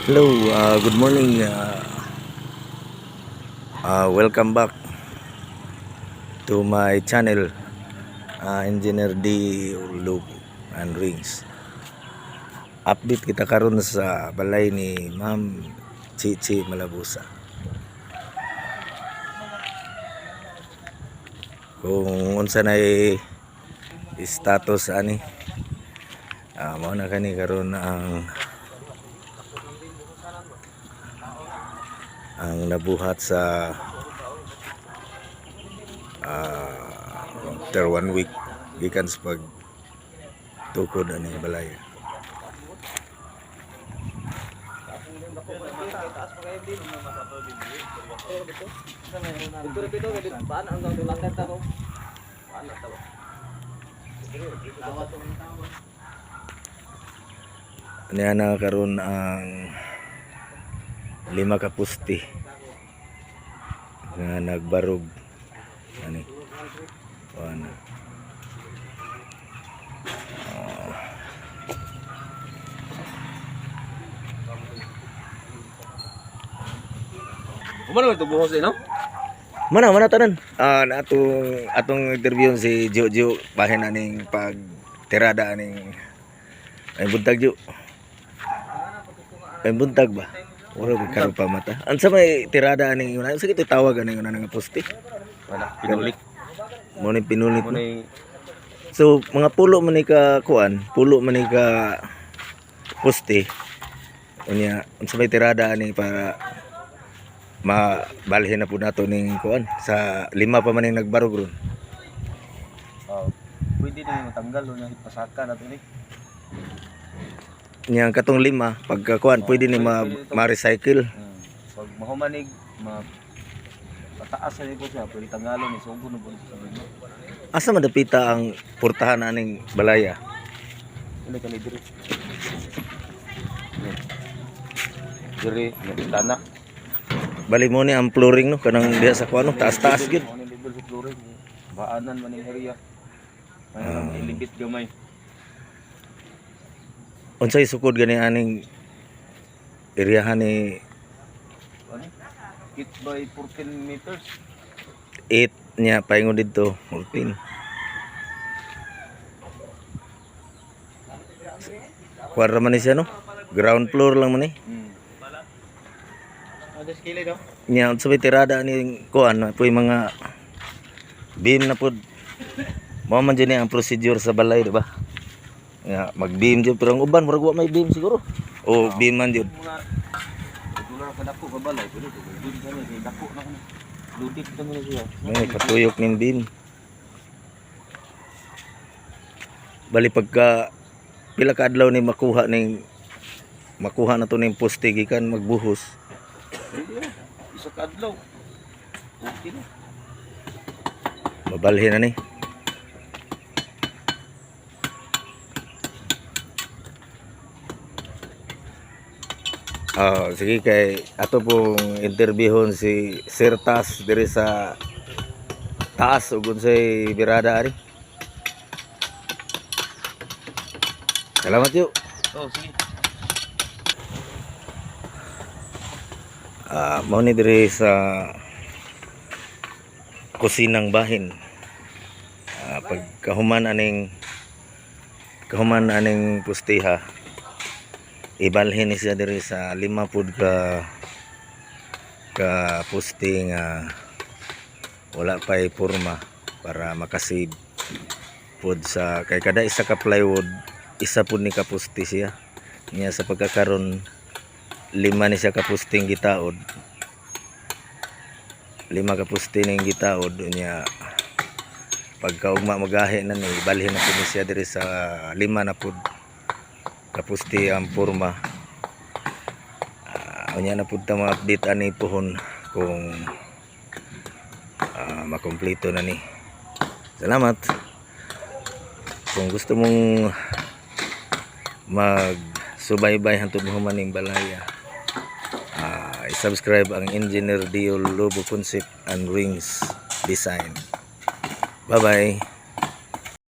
Hello, good morning. Welcome back to my channel, Engineer D. Lobo and Rings. Update kita karon sa balay ni Ma'am Chichi Malabusa. Kung unsa na status ani. Mao na kani karon ang nabuhat sa after one week gikan sa pag tukod ani balay. Niya na karon ang lima ka poste nga nagbarog ani. Wala. Kumano man ito buhos eh, no? Mana mana tanan. Na atong atong interview si Gio Gio bahin aning pag tirada aning ay buntag, Gio. Ay buntag ba? Wala ko karon pa mata. Unsa may tirada aning una? Unsa kito tawag aning una nga poste? Wala, pinulik. Mo ni pinulit, Mo no? ni. So mga pulo man ni ka kuan, pulo man ni ka poste. Unya unsa may tirada ani para mabalhin na po nato ning kuan sa lima pa man ning nagbarog ron? Oh, pwede na yung matanggal o yung ipasaka na ito ni. Nya ang katong lima pagka kuan pwede ni Pwede ito. ma-recycle. Pag mahumanig, ma pataas na po siya, pwede tanggalon ni sugo na po sa lima. Asa madapita ang portahan aning balaya? Ano ka ni diri? Ni. Diri, nga bintana. Bali mo ni ang flooring, no, kanang diha sa kuan, no, taas-taas gyud. Mo ni level sa flooring. Baanan man ning area. May ah. Ilibit gamay. Unsay sukod gani aning iriyahan ni? Ano? 8 by 14 meters. 8 niya paingon didto 14. Kuan ra man ni siya, no? Ground floor lang man ni. Adas kilo daw. Nya unsa may tirada ani kuan po yung mga beam na pod. Mao man jud ni ang procedure sa balay, di ba? Nga mag-beam jud, pero ang uban murag wa may beam siguro. O beam man jud. Mga regular ka dako ka balay pero ito din kami kay dako na kami. Ludik kami na siya. May patuyok ning beam. Bali pagka pila ka adlaw ni makuha ning makuha na to ning poste gikan magbuhos? Pwede na. Isa ka adlaw. Okay na. Mabalhin na ni. Ah, sige, kay ato pong interviewon si Sir Tas diri sa taas ug unsay birada ari. Salamat yo. Oh, sige. Mao ni diri sa kusinang bahin. Pagkahuman aning kahuman aning pustiha, ibalhin ni siya diri sa lima pud ka ka puste nga wala pa'y porma para makasave pod sa kay kada isa ka plywood isa pud ni ka puste siya. Niya sa pagkakaron lima ni siya ka pusting gitaod, lima ka puste ning gitaod. Unya pagkaugma magahi na ni, balhin na pud ni siya diri sa lima na pud ka puste ang porma. Unya na pud ta ma-update ani pohon kung makumpleto na ni. Salamat. Kung gusto mong mag subaybay hantod mo maning balaya, i-subscribe ang Engineer Dio Lobo Concept and Rings Design. Bye bye.